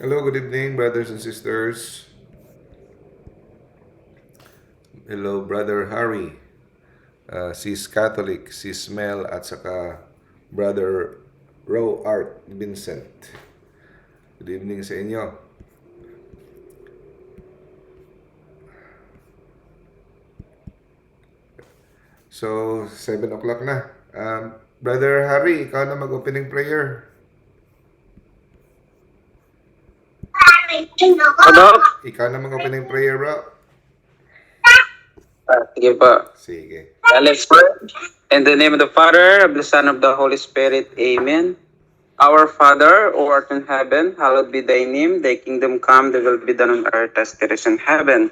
Hello, good evening, brothers and sisters. Hello, Brother Harry, Sis Catholic, Sis Mel, at saka Brother Row Art Vincent. Good evening sa inyo. So, 7 o'clock na. Brother Harry, ikaw na mag-opening prayer. Ano? Ikaw na mag-opening prayer, bro. Sige po. Sige. Let's pray. In the name of the Father, of the Son, of the Holy Spirit. Amen. Our Father, who art in heaven, hallowed be thy name. Thy kingdom come, thy will be done on earth as it is in heaven.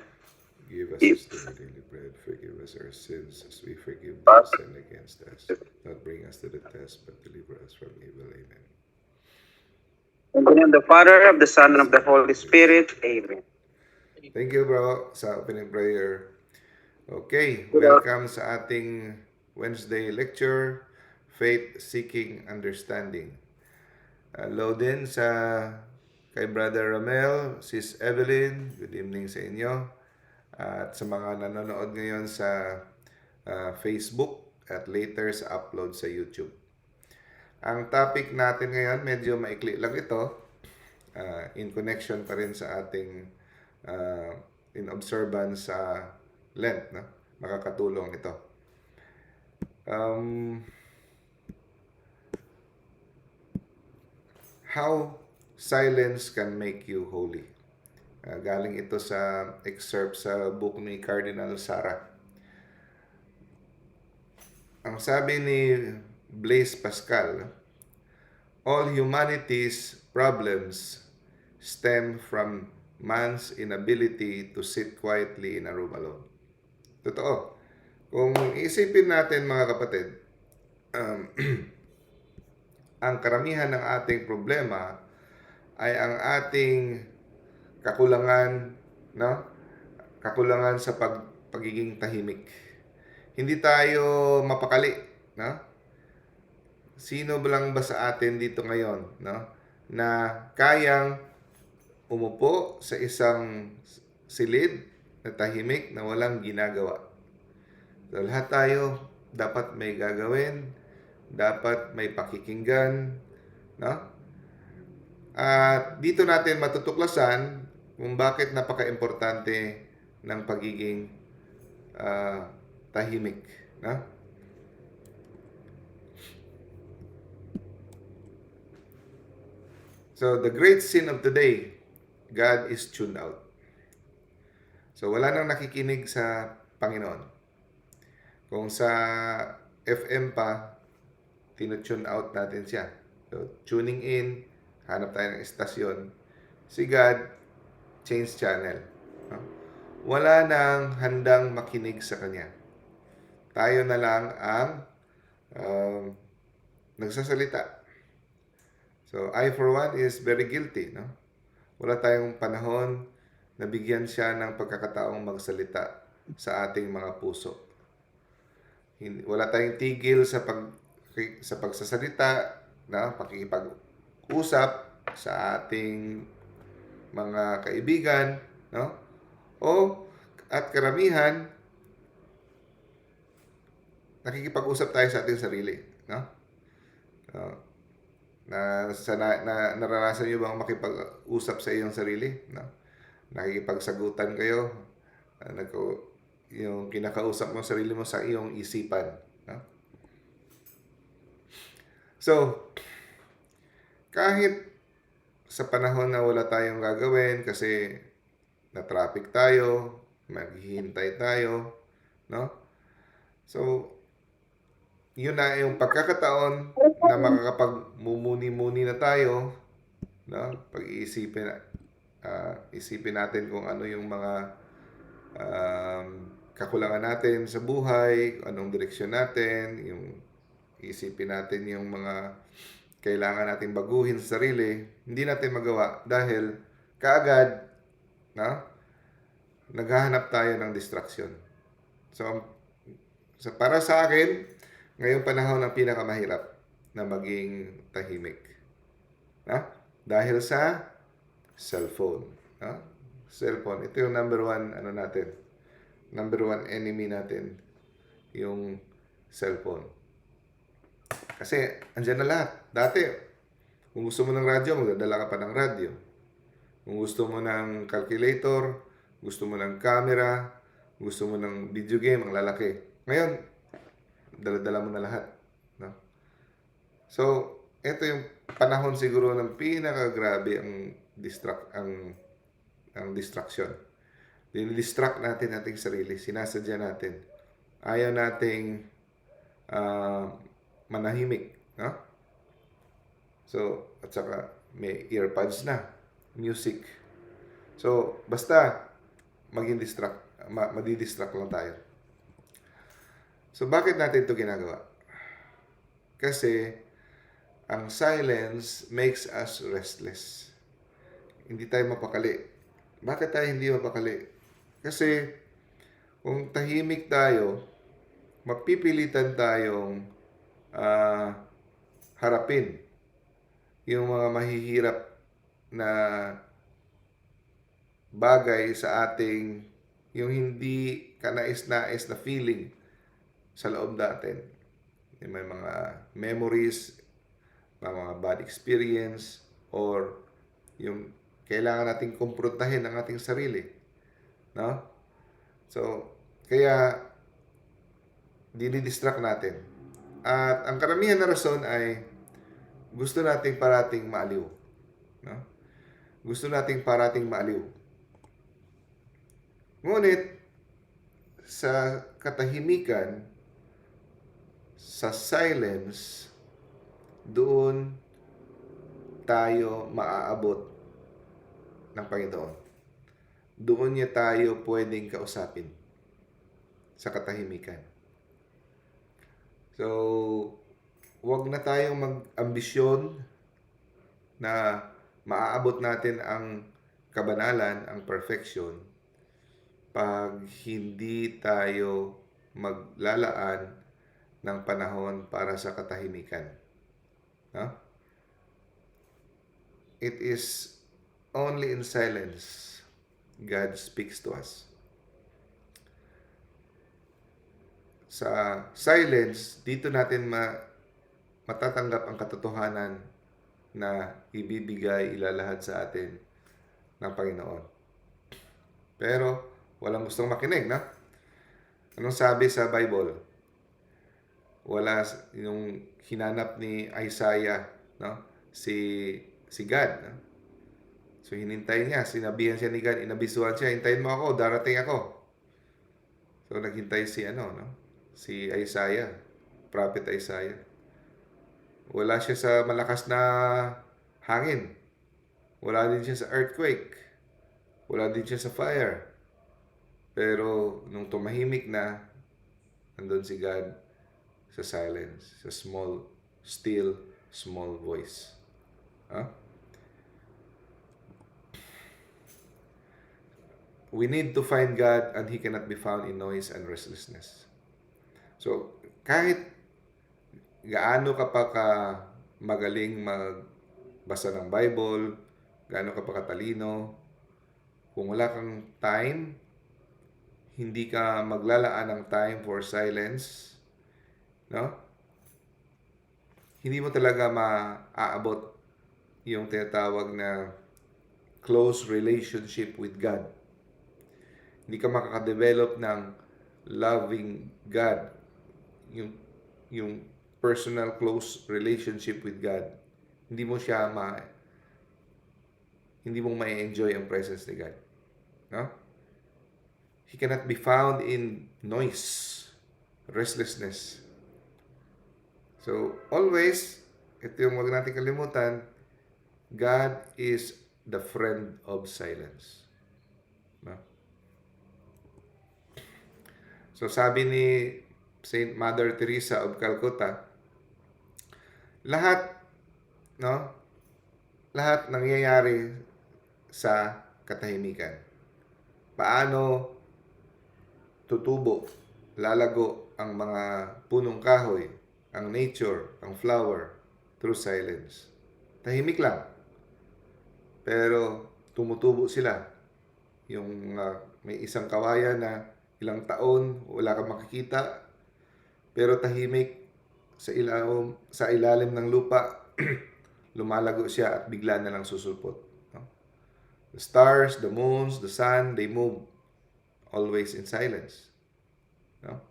Give us this day our daily bread. Forgive us our sins as we forgive those who sin against us. Not bring us to the test, but deliver us from evil. Amen. In the name of the Father, of the Son, and of the Holy Spirit. Amen. Thank you, bro, sa opening prayer. Okay, welcome sa ating Wednesday lecture, Faith Seeking Understanding. Hello din sa kay Brother Ramel, Sis Evelyn, good evening sa inyo. At sa mga nanonood ngayon sa Facebook at later sa upload sa YouTube. Ang topic natin ngayon, medyo maikli lang ito, in connection pa rin sa ating in observance sa Lent, no? Makakatulong ito. How silence can make you holy. Galing ito sa excerpt sa book ni Cardinal Sarah. Ang sabi ni Blaise Pascal, all humanity's problems stem from man's inability to sit quietly in a room alone. Totoo. Kung isipin natin mga kapatid, ang karamihan ng ating problema ay ang ating kakulangan, no? Kakulangan sa pagiging tahimik. Hindi tayo mapakali, no? Sino lang ba sa atin dito ngayon, no? Na kayang umupo sa isang silid na tahimik na walang ginagawa. So, lahat tayo dapat may gagawin, dapat may pakikinggan, no? At dito natin matutuklasan kung bakit napaka-importante ng pagiging tahimik, no? So, the great sin of today, God is tuned out. So, wala nang nakikinig sa Panginoon. Kung sa FM pa, tinutune out natin siya. So, tuning in, hanap tayo ng istasyon. Si God, change channel. No? Wala nang handang makinig sa Kanya. Tayo na lang ang nagsasalita. So, I for one is very guilty. No? Wala tayong panahon na bigyan siya ng pagkakataong magsalita sa ating mga puso. Wala tayong tigil sa pagsasalita, na pakikipag-usap sa ating mga kaibigan, no? At karamihan nakikipag-usap tayo sa ating sarili, no? Naranasan niyo bang makipag-usap sa iyong sarili, no? Nakikipagsagutan kayo, yung kinakausap mo sarili mo sa iyong isipan, no? So, kahit sa panahon na wala tayong gagawin kasi na-traffic tayo, maghihintay tayo, no? So, yun na yung pagkakataon na makakapagmumuni-muni na tayo, no? Isipin natin kung ano yung mga kakulangan natin sa buhay, anong direksyon natin, yung isipin natin yung mga kailangan natin baguhin sa sarili, hindi natin magawa dahil kaagad, no? Naghahanap tayo ng distraction. So, para sa akin, ngayong panahon ang pinakamahirap na maging tahimik. Dahil sa cellphone. No? Cellphone. Ito yung number one, ano natin, number one enemy natin, yung cellphone. Kasi, andyan na lahat. Dati, kung gusto mo ng radyo, magdadala ka pa ng radyo. Kung gusto mo ng calculator, gusto mo ng camera, gusto mo ng video game, ang lalaki. Ngayon, dala-dala mo na lahat. No? So, ito yung panahon siguro ng pinakagrabe ang distraction. Dinidistract natin ating sarili, sinasadya natin. Ayaw nating manahimik, no? So, at saka may earbuds na, music. So, basta madidistract lang tayo. So, bakit natin ito ginagawa? Kasi, ang silence makes us restless. Hindi tayo mapakali. Bakit tayo hindi mapakali? Kasi, kung tahimik tayo, mapipilitan tayong harapin yung mga mahihirap na bagay sa ating, yung hindi kanais-nais na feeling sa loob natin. May mga memories, mga bad experience, or yung kailangan nating kumprontahin ang ating sarili. No? So, kaya dinidistract natin. At ang karamihan na rason ay gusto nating parating maaliw. No? Gusto nating parating maaliw. Ngunit, sa katahimikan, sa silence, doon tayo maaabot ng Panginoon. Doon niya tayo pwedeng kausapin sa katahimikan. So, wag na tayong mag-ambisyon na maaabot natin ang kabanalan, ang perfection, pag hindi tayo maglalaan ng panahon para sa katahimikan. No? It is only in silence God speaks to us. Sa silence, dito natin matatanggap ang katotohanan na ilalahad sa atin ng Panginoon. Pero, walang gustong makinig, na? Anong sabi sa Bible? Wala yung hinanap ni Isaiah, no? Si God, no? So, hinintay niya, sinabihan siya ni God, inabisuhan siya, hintayin mo ako, darating ako. So, naghintay si Isaiah, Prophet Isaiah. Wala siya sa malakas na hangin. Wala din siya sa earthquake. Wala din siya sa fire. Pero, nung tumahimik na, nandun si God sa silence, sa still, small voice. Huh? We need to find God and He cannot be found in noise and restlessness. So, kahit gaano ka pa magaling magbasa ng Bible, gaano ka pa katalino, kung wala kang time, hindi ka maglalaan ng time for silence, no? Hindi mo talaga maaabot yung tinatawag na close relationship with God. Hindi ka makakadevelop ng loving God, yung personal close relationship with God. Hindi mo ma-enjoy ang presence ni God. No? He cannot be found in noise, restlessness. So, always, ito yung wag natin kalimutan, God is the friend of silence. No? So, sabi ni Saint Mother Teresa of Calcutta, lahat nangyayari sa katahimikan. Paano tutubo, lalago ang mga punong kahoy, ang nature, ang flower, through silence. Tahimik lang. Pero tumutubo sila. Yung may isang kawayan na ilang taon, wala kang makikita, pero tahimik sa ilalim ng lupa, lumalago siya at bigla na lang susulpot. No? The stars, the moons, the sun, they move always in silence. No?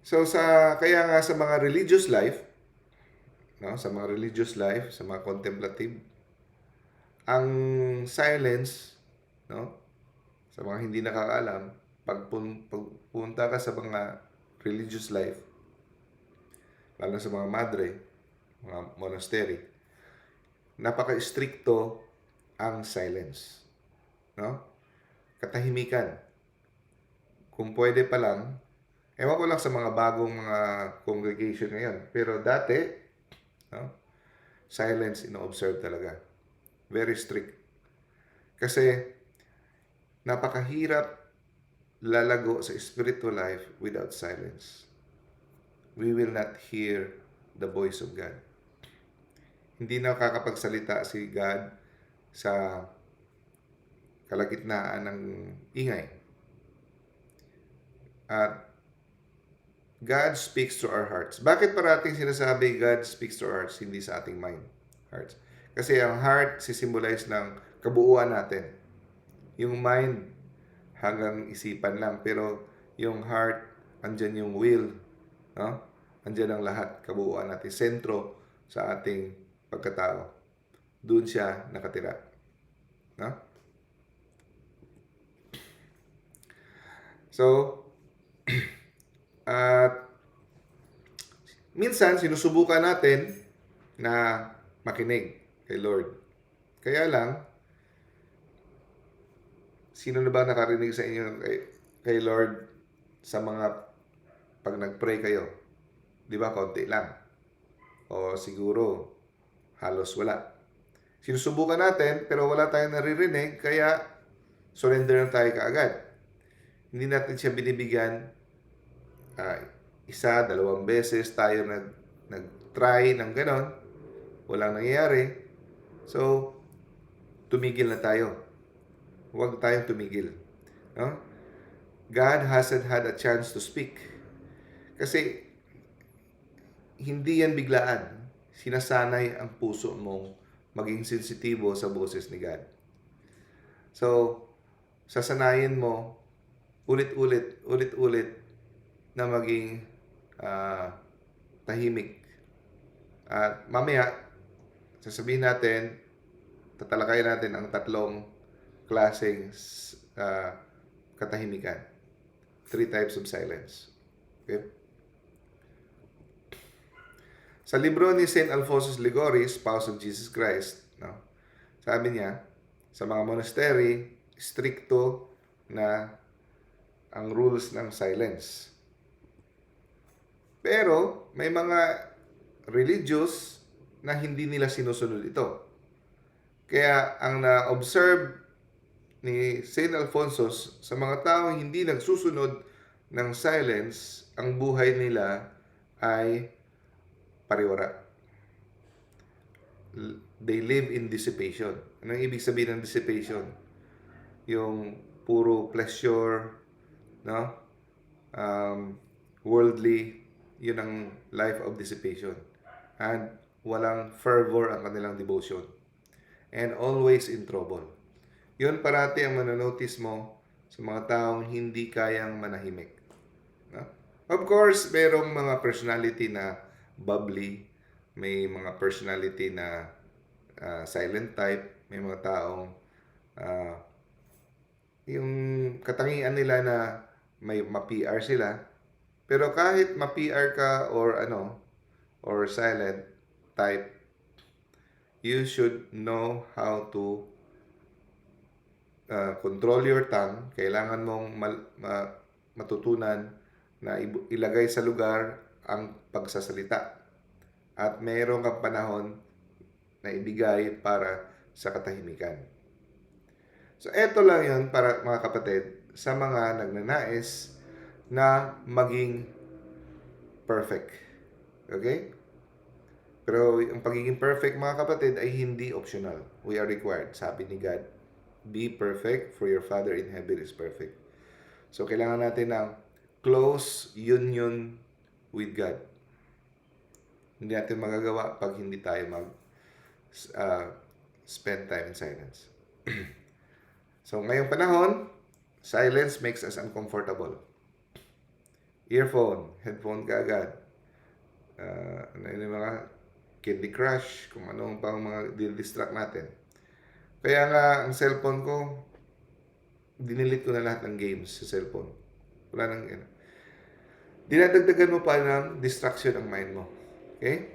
So kaya nga sa mga religious life, no, sa mga contemplative, ang silence, no, sa mga hindi nakakaalam, pag punta ka sa mga religious life, lalo sa mga madre, mga monastery, napaka-stricto ang silence. No? Katahimikan. Kung pwede pa lang, ewan ko lang sa mga bagong mga congregation ngayon, pero dati, no, silence ino-observe talaga. Very strict. Kasi napakahirap lalago sa spiritual life without silence. We will not hear the voice of God. Hindi nakakapagsalita si God sa kalagitnaan ng ingay. At God speaks to our hearts. Bakit parating sinasabi God speaks to our hearts, hindi sa ating hearts? Kasi ang heart sisimbolize ng kabuuan natin. Yung mind hanggang isipan lang, pero yung heart, andyan yung will, no? Andyan ang lahat, kabuuan natin, sentro sa ating pagkatao. Doon siya nakatira. No? So, at minsan sinusubukan natin na makinig kay Lord. Kaya lang, sino na ba nakarinig sa inyo kay Lord sa mga pag nag-pray kayo? Di ba, konti lang. O siguro, halos wala. Sinusubukan natin, pero wala tayong naririnig, kaya surrender na tayo kaagad. Hindi natin siya binibigyan isa, dalawang beses tayo nag-try ng ganon. Walang nangyayari. So, tumigil na tayo. Huwag tayong tumigil. No? God hasn't had a chance to speak. Kasi, hindi yan biglaan. Sinasanay ang puso mong maging sensitibo sa boses ni God. So, sasanayin mo ulit-ulit na maging tahimik. At mamaya, sasabihin natin, tatalakayin natin ang tatlong klaseng katahimikan. 3 types of silence. Okay? Sa libro ni St. Alphonsus Liguori, Spouse of Jesus Christ, no, sabi niya, sa mga monastery, stricto na ang rules ng silence. Pero may mga religious na hindi nila sinusunod ito. Kaya ang na-observe ni St. Alphonsus sa mga taong hindi nagsusunod ng silence, ang buhay nila ay pariwara. They live in dissipation. Anong ibig sabihin ng dissipation? Yung puro pleasure, no? Worldly, yun ang life of dissipation. And walang fervor ang kanilang devotion. And always in trouble. Yun parati ang mananotice mo sa mga taong hindi kayang manahimik. No? Of course, merong mga personality na bubbly, may mga personality na silent type, may mga taong yung katangian nila na may ma-PR sila. Pero kahit ma-PR ka or silent type, you should know how to control your tongue. Kailangan mong matutunan na ilagay sa lugar ang pagsasalita. At mayroon kang panahon na ibigay para sa katahimikan. So, eto lang yun para mga kapatid sa mga nagnanais na maging perfect. Okay? Pero ang pagiging perfect, mga kapatid, ay hindi optional. We are required. Sabi ni God, be perfect for your Father in heaven is perfect. So, kailangan natin ng close union with God. Hindi natin magagawa pag hindi tayo uh, spend time in silence. So, ngayong panahon, silence makes us uncomfortable. Earphone, headphone ka agad. Ano yung mga Candy Crush, kung anong pang mga distract natin. Kaya nga, ang cellphone ko, dinilit ko na lahat ng games sa cellphone. Wala nang, dinadagdagan mo pa ng distraction ang mind mo. Okay?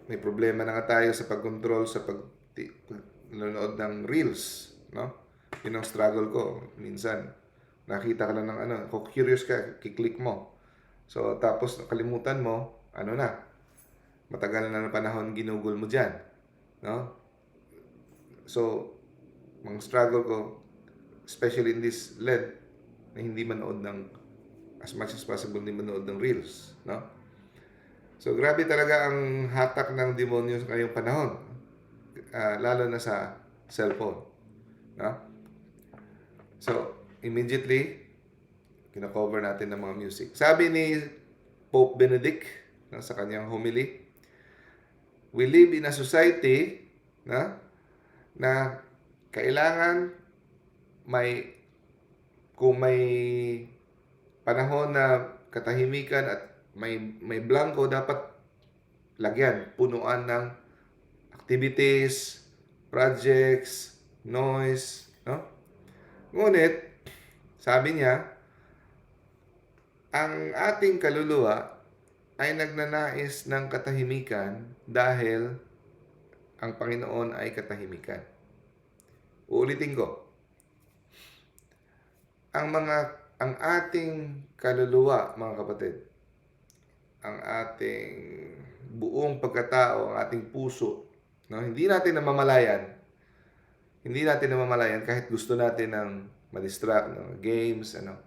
May problema na nga tayo sa pag-control, sa nanonood ng reels. No? Yun ang struggle ko. Minsan, nakita ka lang ng ano, kung curious ka, kiklik mo. So, tapos nakalimutan mo, ano na, matagal na ng panahon ginugol mo dyan. No? So, mga struggle ko, especially in this LED, na hindi manood ng, as much as possible, hindi manood ng reels. No? So, grabe talaga ang hatak ng demonyo ngayong panahon. Lalo na sa cellphone. No? So, immediately, kina-cover natin ng mga music. Sabi ni Pope Benedict, sa kanyang homily, we live in a society na kailangan kung may panahon na katahimikan at may blanco, dapat lagyan, punuan ng activities, projects, noise, no? Ngunit, sabi niya, ang ating kaluluwa ay nagnanais ng katahimikan dahil ang Panginoon ay katahimikan. Uulitin ko. Ang ating kaluluwa, mga kapatid, ang ating buong pagkatao, ang ating puso, no? Hindi natin namamalayan kahit gusto natin ng ma-distract, no? Games, ano.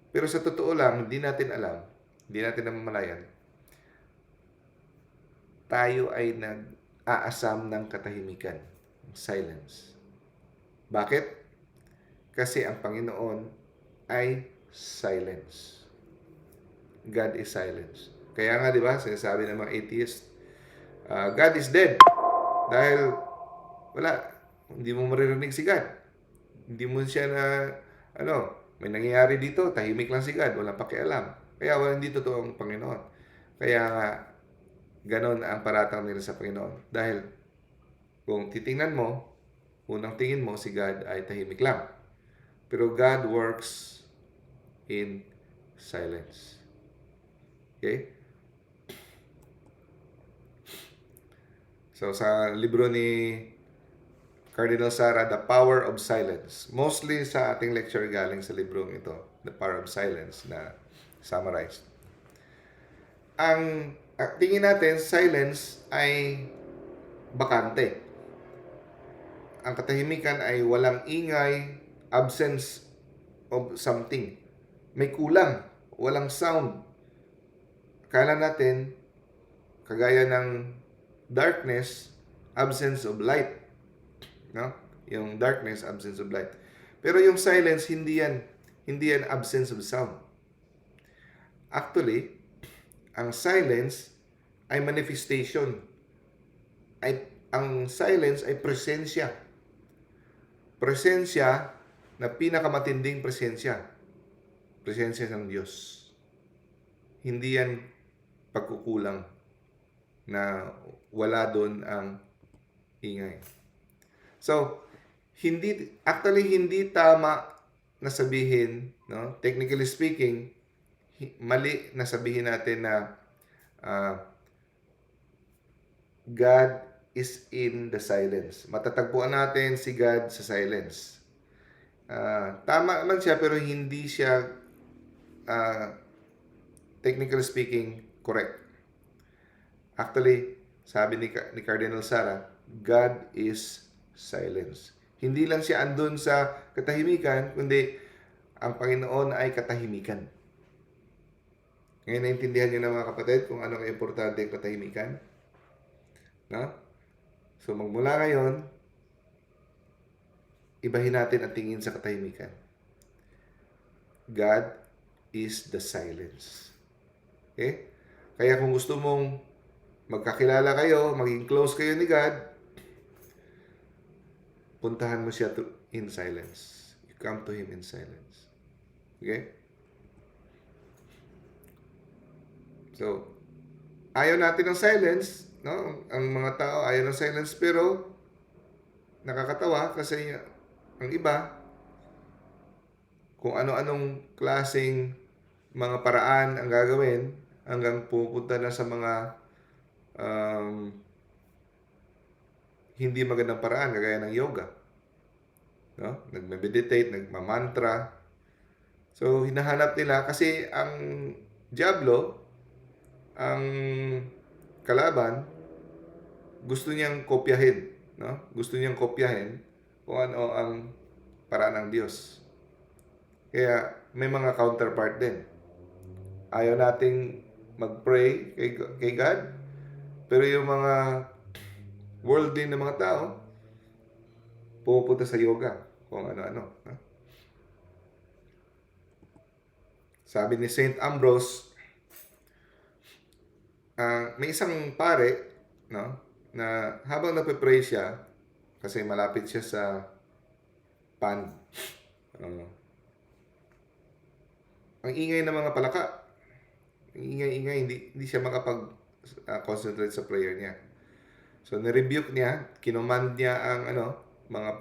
Pero sa totoo lang, hindi natin alam, hindi natin namamalayan, tayo ay nag-aasam ng katahimikan, silence. Bakit? Kasi ang Panginoon ay silence. God is silence. Kaya nga, di ba, sinasabi ng mga atheist, God is dead. Dahil, hindi mo maririnig si God. Hindi mo siya may nangyayari dito, tahimik lang si God, walang pakialam. Kaya hindi totoo ang Panginoon. Kaya nga, ganon ang paratang nila sa Panginoon. Dahil, kung titingnan mo, unang tingin mo, si God ay tahimik lang. Pero God works in silence. Okay? So, sa libro ni Cardinal Sara, The Power of Silence. Mostly sa ating lecture galing sa librong ito, The Power of Silence, na summarized. Ang tingin natin, silence ay bakante. Ang katahimikan ay walang ingay, absence of something. May kulang, walang sound. Akala natin, kagaya ng darkness, absence of light. No? Yung darkness, absence of light. Pero yung silence, hindi yan absence of sound. Actually, ang silence ay manifestation. Ang silence ay presensya. Presensya na pinakamatinding presensya. Presensya ng Diyos. Hindi yan pagkukulang na wala doon ang ingay. So, hindi tama na sabihin, no? Technically speaking, mali na sabihin natin na God is in the silence. Matatagpuan natin si God sa silence. Tama man siya, pero hindi siya technically speaking correct. Actually, sabi ni Cardinal Sara, God is silence. Hindi lang siya andun sa katahimikan, kundi ang Panginoon ay katahimikan. Ngayon, naintindihan niyo na, mga kapatid, kung ano ka-importante ang katahimikan? No? So magmula ngayon, ibahin natin ang tingin sa katahimikan. God is the silence. Okay? Kaya kung gusto mong magkakilala kayo, maging close kayo ni God, puntahan mo siya in silence. You come to Him in silence. Okay? So, ayaw natin ng silence, no? Ang mga tao ayaw ng silence, pero nakakatawa kasi ang iba, kung ano-anong klaseng mga paraan ang gagawin hanggang pupunta na sa mga hindi magandang paraan, kagaya ng yoga. No? Nagme-meditate, nagmamantra. So, hinahanap nila kasi ang Diablo, ang kalaban, gusto niyang kopyahin. No? Gusto niyang kopyahin kung ano ang paraan ng Diyos. Kaya may mga counterpart din. Ayaw nating mag-pray kay God, pero yung mga worldly na mga tao, pupunta sa yoga, kung ano-ano. No? Sabi ni Saint Ambrose, may isang pare, no, na habang nagpe-pray siya, kasi malapit siya sa pan, ang ingay ng mga palaka, ang ingay-ingay, hindi siya makapag-concentrate sa prayer niya. So, nirebuke niya, kinumand niya ang mga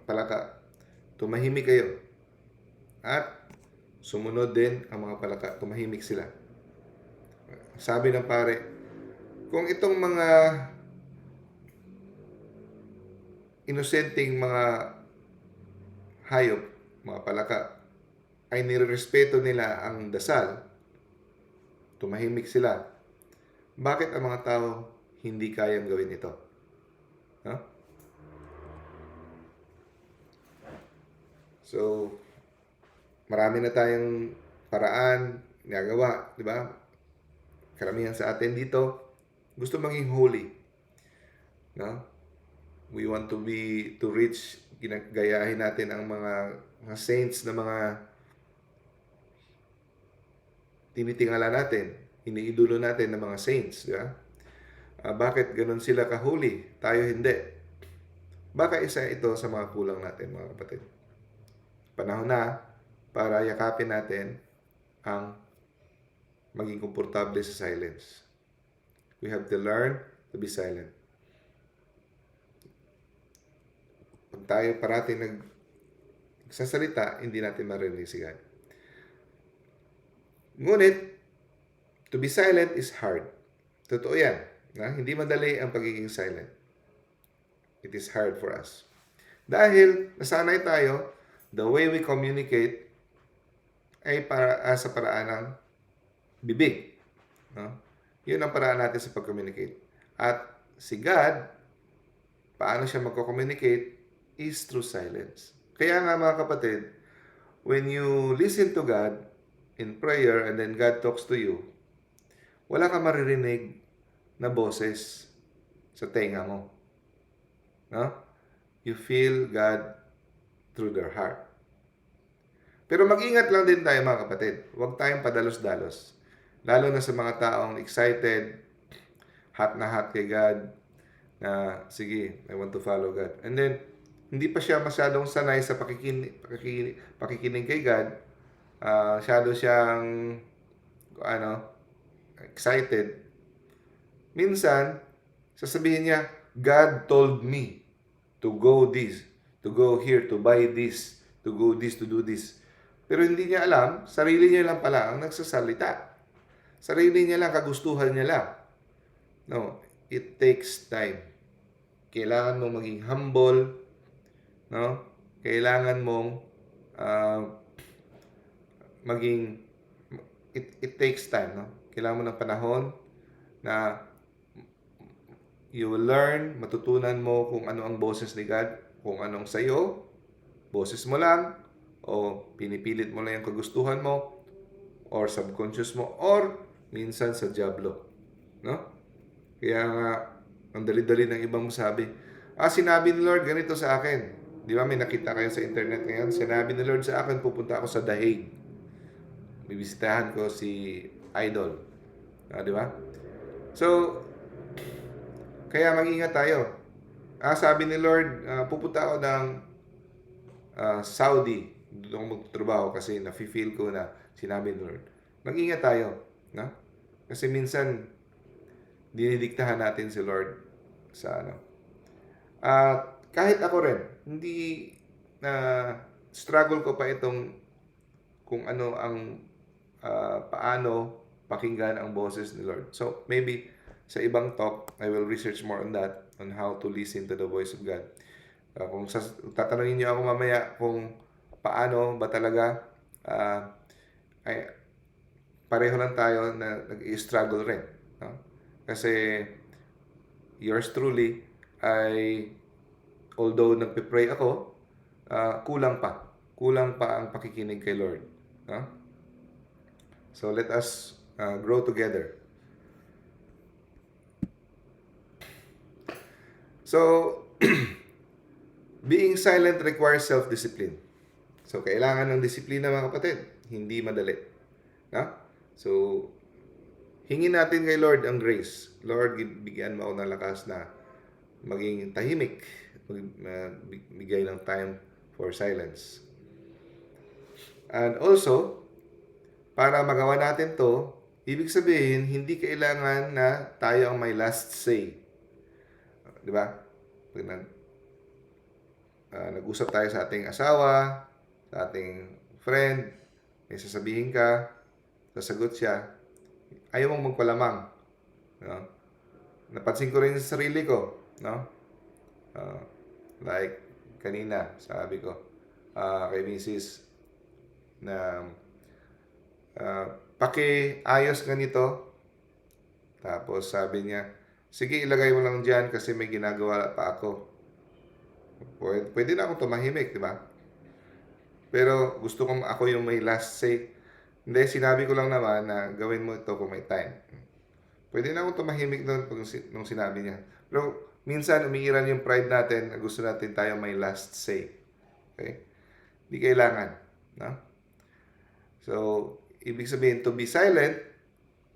palaka, tumahimik kayo. At sumunod din ang mga palaka, tumahimik sila. Sabi ng pare, kung itong mga inosenteng mga hayop, mga palaka, ay nirerespeto nila ang dasal, tumahimik sila, bakit ang mga tao hindi kayang gawin ito? No? So, marami na tayong paraan, ginagawa, di ba? Karamihan sa atin dito, gusto maging holy. No? We want to reach, ginagayahin natin ang mga saints na mga tinitingala natin, iniidolo natin ng mga saints, di ba? Bakit ganun sila kahuli? Tayo hindi. Baka isa ito sa mga kulang natin, mga kapatid. Panahon na para yakapin natin ang maging komportable sa silence. We have to learn to be silent. Pag tayo parating nagsasalita, hindi natin marinig si God. Ngunit, to be silent is hard. Totoo yan. Na? Hindi madali ang pagiging silent. It is hard for us. Dahil nasanay tayo, the way we communicate ay sa paraan ng bibig. No? Yun ang paraan natin sa pag-communicate. At si God, paano siya magko-communicate is through silence. Kaya nga mga kapatid, when you listen to God in prayer and then God talks to you, wala kang maririnig na boses sa tenga mo. No? You feel God through their heart. Pero mag-ingat lang din tayo mga kapatid. Huwag tayong padalos-dalos. Lalo na sa mga taong excited, hot na hot kay God, na sige, I want to follow God. And then, hindi pa siya masyadong sanay sa pakikinig kay God. Masyado siyang excited. Minsan, sasabihin niya, God told me to go this, to go here, to buy this, to go this, to do this. Pero hindi niya alam, sarili niya lang pala ang nagsasalita. Sarili niya lang, kagustuhan niya lang. No, it takes time. Kailangan mong maging humble, no? Kailangan mong it takes time, no? Kailangan mo ng panahon na you will learn, matutunan mo kung ano ang boses ni God, kung anong sa'yo, boses mo lang, o pinipilit mo lang yung kagustuhan mo, or subconscious mo, or minsan sa diablo. No? Kaya nga, Ang dali-dali ng ibang masabi. Sinabi ni Lord ganito sa akin. Di ba may nakita kayo sa internet ngayon? Sinabi ni Lord sa akin, pupunta ako sa The Hague. Bibisitahan ko si Idol. Di ba? So, kaya mag-ingat tayo. Sabi ni Lord, pupunta ako ng Saudi. Doon ako magtrabaho kasi nafe-feel ko na sinabi ni Lord. Mag-ingat tayo. No? Kasi minsan, dinidiktahan natin si Lord sa ano. At kahit ako rin, hindi na struggle ko pa itong kung ano ang paano pakinggan ang boses ni Lord. So, maybe sa ibang talk, I will research more on that, on how to listen to the voice of God. Kung tatanungin niyo ako mamaya kung paano ba talaga, ay, pareho lang tayo na nag-i-struggle rin. No? Kasi yours truly ay, although nagpe-pray ako, kulang pa. Kulang pa ang pakikinig kay Lord. No? So let us grow together. So, being silent requires self-discipline. So, kailangan ng disiplina mga kapatid. Hindi madali. No? So, hingin natin kay Lord ang grace. Lord, bigyan mo ako ng lakas na maging tahimik. Bigay ng time for silence. And also, para magawa natin to, ibig sabihin, hindi kailangan na tayo ang may last say. Di ba? Nag-usap tayo sa ating asawa, sa ating friend, may sasabihin ka, sasagot siya, ayaw mong magpalamang. No? Napansin ko rin sa sarili ko, no? Like, kanina, sabi ko, kay Mrs. na, pakiayos ganito. Tapos sabi niya, sige, ilagay mo lang dyan kasi may ginagawa pa ako. Pwede na akong tumahimik, di ba? Pero gusto kong ako yung may last say. Hindi, sinabi ko lang naman na gawin mo ito kung may time. Pwede na akong tumahimik doon nung sinabi niya. Pero minsan umiiral yung pride natin na gusto natin tayo may last say. Okay? Hindi kailangan. No? So, ibig sabihin, to be silent,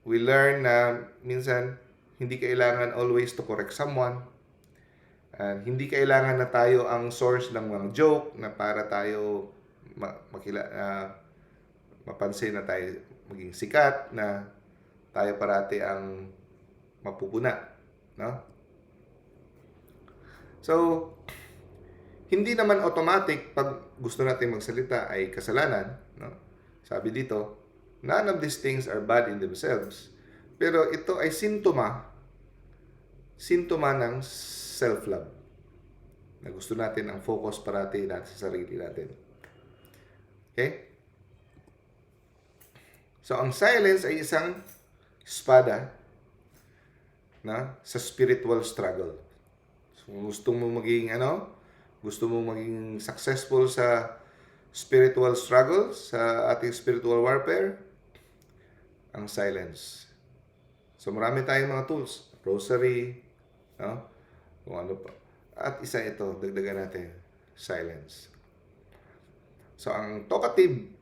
we learn na minsan hindi kailangan always to correct someone. And hindi kailangan na tayo ang source ng mga joke na para tayo mapansin na tayo maging sikat, na tayo parati ang mapupuna. No? So, hindi naman automatic pag gusto natin magsalita ay kasalanan. No? Sabi dito, none of these things are bad in themselves. Pero ito ay sintoma ng self-love. Na gusto natin ang focus parati natin sa sarili natin. Okay? So, ang silence ay isang espada na sa spiritual struggle. So, gusto mo maging successful sa spiritual struggle, sa ating spiritual warfare, ang silence. So, marami tayong mga tools. Rosary, no? Kung ano pa. At isa ito, dagdagan natin, silence. So, ang talkative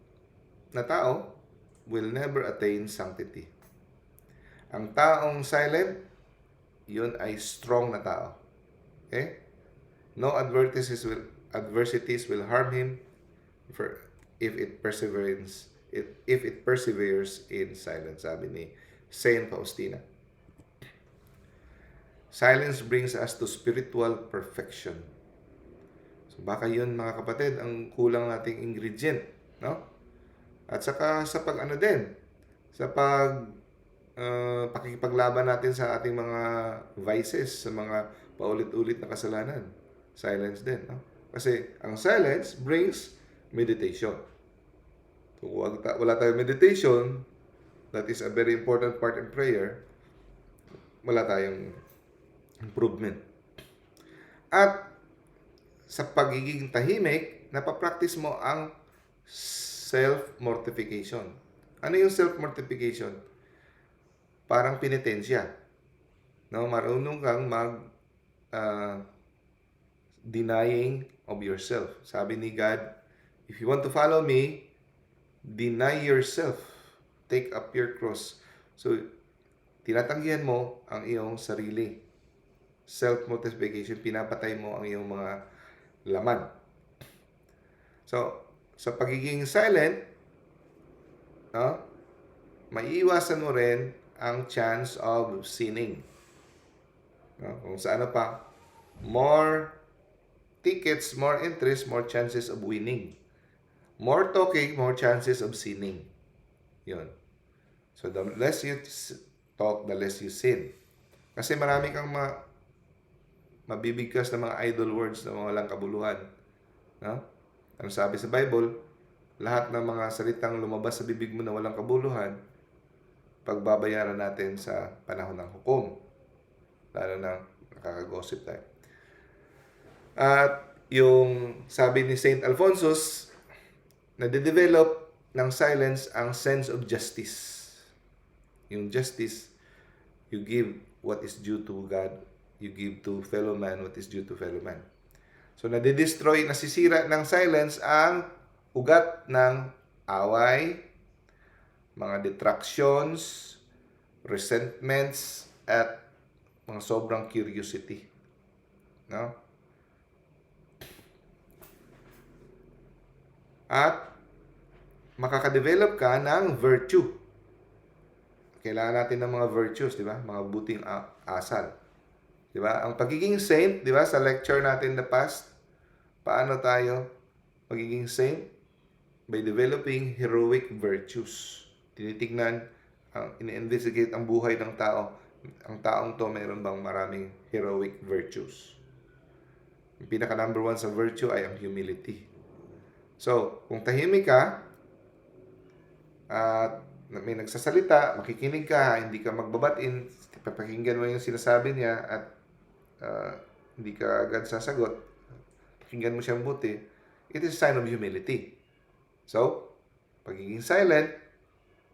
na tao will never attain sanctity. Ang taong silent, yun ay strong na tao. Okay? No adversities will harm him if it perseveres in silence, sabi ni Saint Faustina. Silence brings us to spiritual perfection. So baka yun mga kapatid ang kulang nating ingredient, no? At saka sa pakikipaglaban natin sa ating mga vices, sa mga paulit-ulit na kasalanan. Silence din, no? Kasi ang silence brings meditation. So wala tayong meditation, that is a very important part in prayer, wala tayong improvement. At sa pagiging tahimik, napapractice mo ang self-mortification. Ano yung self-mortification? Parang penitensya. No, marunong kang ah, denying of yourself. Sabi ni God, if you want to follow me, deny yourself. Take up your cross. So, tinatanggihan mo ang iyong sarili. Self-mortification, pinapatay mo ang iyong mga laman. So, sa pagiging silent, no, maiiwasan mo rin ang chance of sinning. No? Kung sa ano pa, more tickets, more interest, more chances of winning. More talking, more chances of sinning. Yun. So, the less you talk, the less you sin. Kasi marami kang mabibigkas na mga idle words na mga walang kabuluhan. No? Ano sabi sa Bible? Lahat ng mga salitang lumabas sa bibig mo na walang kabuluhan, pagbabayaran natin sa panahon ng hukom. Lalo na nakaka-gossip tayo. At yung sabi ni St. Alphonsus, nade-develop ng silence ang sense of justice. Yung justice, you give what is due to God, you give to fellow man what is due to fellow man. So, nade-destroy, nasisira ng silence ang ugat ng away, mga detractions, resentments, at mga sobrang curiosity. No? At makakadevelop ka ng virtue. Kailangan natin ng mga virtues, di ba? Mga buting asal. Di ba? Ang pagiging saint, di ba? Sa lecture natin in the past, paano tayo magiging saint? By developing heroic virtues. Tinitignan, ini-investigate ang buhay ng tao. Ang taong to, mayroon bang maraming heroic virtues? Yung pinaka number 1 sa virtue ay ang humility. So, kung tahimik ka, at may nagsasalita, makikinig ka, hindi ka magbabatin, papakinggan mo yung sinasabi niya, at hindi ka agad sasagot, pakinggan mo siyang buti, it is a sign of humility. So, pagiging silent,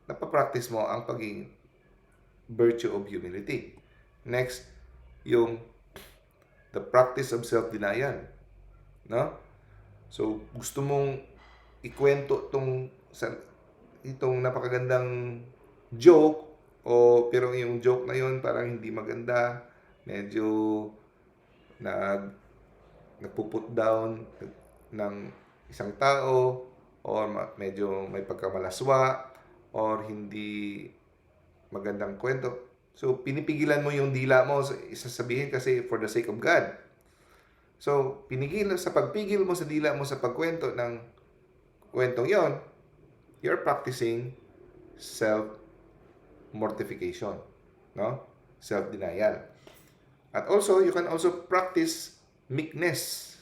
napapractice mo ang pagiging virtue of humility. Next, yung the practice of self-denial. No? So, gusto mong ikwento itong napakagandang joke, pero yung joke na yun parang hindi maganda, medyo nagpuput down ng isang tao, or medyo may pagkamalaswa, or hindi magandang kwento. So, pinipigilan mo yung dila mo isasabihin kasi for the sake of God. So, sa pagpigil mo sa dila mo sa pagkwento ng kwentong yon, you're practicing self-mortification, no? Self-denial. At also, you can also practice meekness.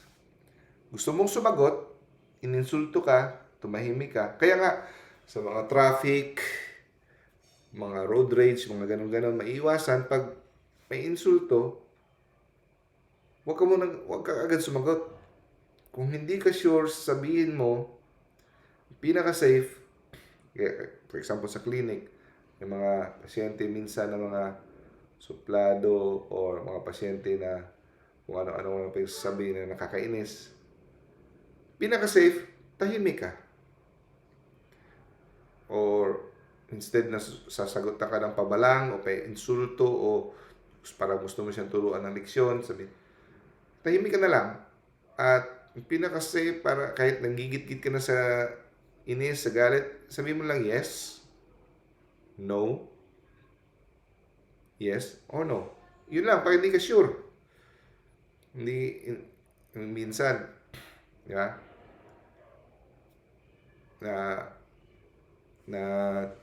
Gusto mong sumagot, ininsulto ka, tumahimik ka. Kaya nga, sa mga traffic, mga road rage, mga ganun-ganun, maiiwasan pag may insulto, huwag ka agad sumagot. Kung hindi ka sure, sabihin mo, pinaka-safe, for example sa clinic, yung mga pasyente minsan na mga suplado or mga pasyente na kung ano-ano pa yung sabihin na nakakainis, pinaka-safe, tahimik ka. Or instead na sasagot ka ng pabalang o kay insulto o parang gusto mo siyang turuan ng leksyon, sabi, tahimik ka na lang. At pinaka-safe, para kahit nanggigit-git ka na sa inis, sa galit, sabihin mo lang yes, no, yes, or no. Yun lang, pag hindi ka sure. Minsan, di ba?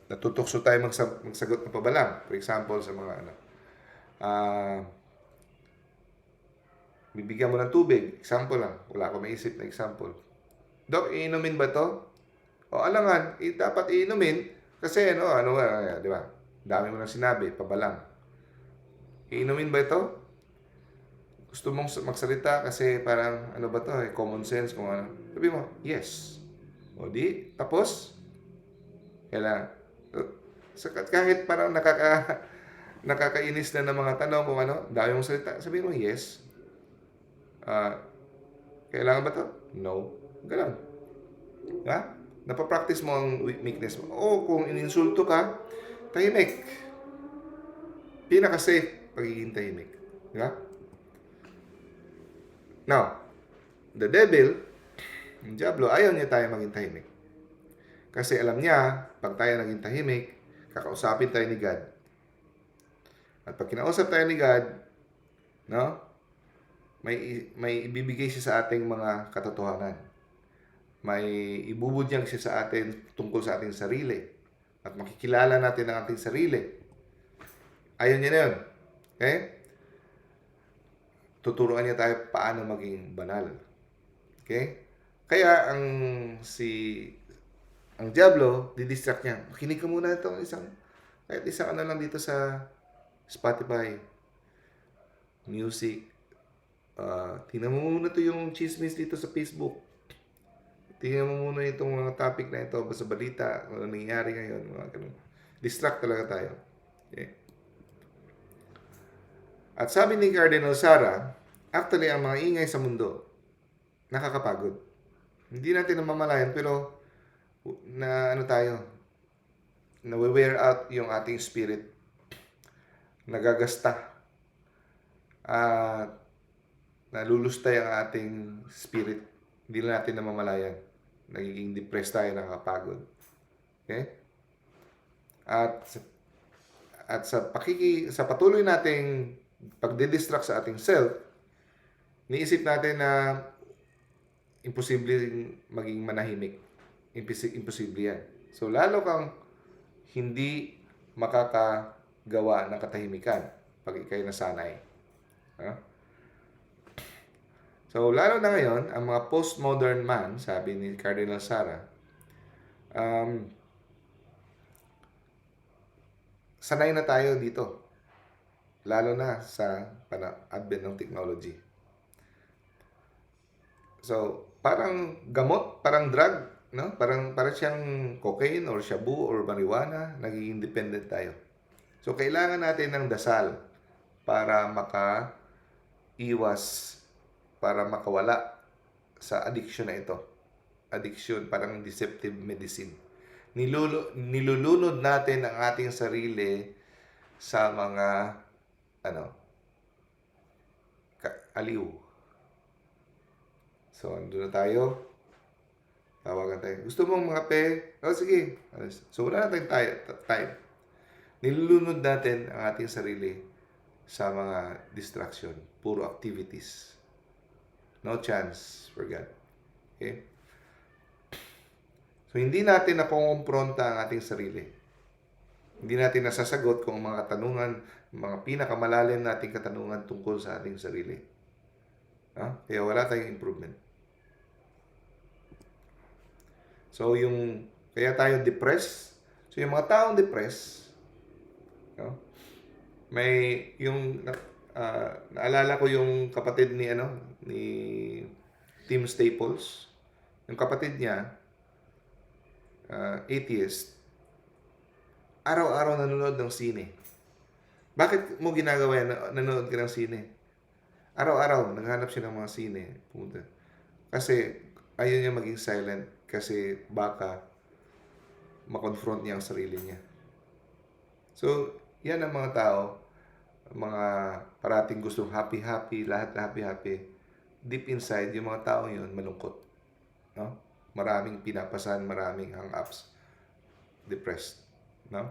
Natutokso tayo magsagot ng pabalang. For example, sa mga bibigyan mo ng tubig. Example lang. Wala akong maisip na example. Dok, iinumin ba to? O alangan, dapat iinumin kasi di ba? Dami mo nang sinabi, pabalang. Iinumin ba ito? Gusto mong magsalita kasi parang ano ba to, common sense kung ano. Sabi mo, yes. O di, tapos, kailangan, kahit parang nakakainis na ng mga tanong kung ano, dami mong salita, sabihin mo, yes. Kailangan ba to? No. Ganun. Ha? Napapractice mo ang weakness mo. O kung ininsulto ka, tahimik. Pinaka-safe, pagiging tahimik. Di ba? Now, the devil, yung Diablo, ayaw niya tayo maging tahimik. Kasi alam niya, pag tayo naging tahimik, kakausapin tayo ni God. At pag kinausap tayo ni God, no, may ibibigay siya sa ating mga katotohanan. May ibubunyag siya sa atin tungkol sa ating sarili. At makikilala natin ang ating sarili. Ayaw niya na yun. Okay? Tuturuan niya tayo paano maging banal. Okay? Kaya ang Diablo, didistract niya. Makinig ka muna itong kahit isang ano lang dito sa Spotify, music. Tingnan mo muna ito yung chismis dito sa Facebook. Tingnan mo muna itong mga topic na ito, basta balita, ano nangyayari ngayon, mga ganun. Distract talaga tayo. Okay? At sabi ni Cardinal Sara, actually, ang mga ingay sa mundo, nakakapagod. Hindi natin namamalayan, pero na wear out yung ating spirit. Nagagasta. At nalulustay ang ating spirit. Hindi na natin namamalayan. Nagiging depressed tayo, nakakapagod. Okay? At sa patuloy nating pagdidistract sa ating self, niisip natin na imposible maging manahimik. Imposible yan. So, lalo kang hindi makakagawa ng katahimikan pag ikay nasanay. So, lalo na ngayon, ang mga postmodern man, sabi ni Cardinal Sara, sanay na tayo dito. Lalo na sa advent ng technology. So, parang gamot, parang drug, no? Parang siyang cocaine or shabu or marijuana, nagiging dependent tayo. So, kailangan natin ng dasal para makaiwas, para makawala sa addiction na ito. Addiction, parang deceptive medicine. Nilulunod natin ang ating sarili sa mga aliw. So, andun na tayo. Tawagan tayo. Gusto mong mga pe? Sige. So, wala na tayong time. Nilulunod natin ang ating sarili sa mga distraction. Puro activities. No chance for God. Okay? So, hindi natin nakongompronta ang ating sarili. Hindi natin nasasagot kung mga katanungan, mga pinakamalalim nating katanungan tungkol sa ating sarili. Kaya wala tayong improvement. So, kaya tayo depressed. So, yung mga taong depressed, naalala ko yung kapatid ni Tim Staples. Yung kapatid niya, atheist, araw-araw nanonood ng sine. Bakit mo ginagawa yan? Nanonood ka ng sine? Araw-araw, naghanap siya ng mga sine. Pumunta. Kasi ayaw niya maging silent kasi baka makonfront niya ang sarili niya. So, yan ang mga tao, mga parating gustong happy-happy, lahat happy-happy. Deep inside, yung mga tao yun, malungkot. No? Maraming pinapasan, maraming hang-ups, depressed. No?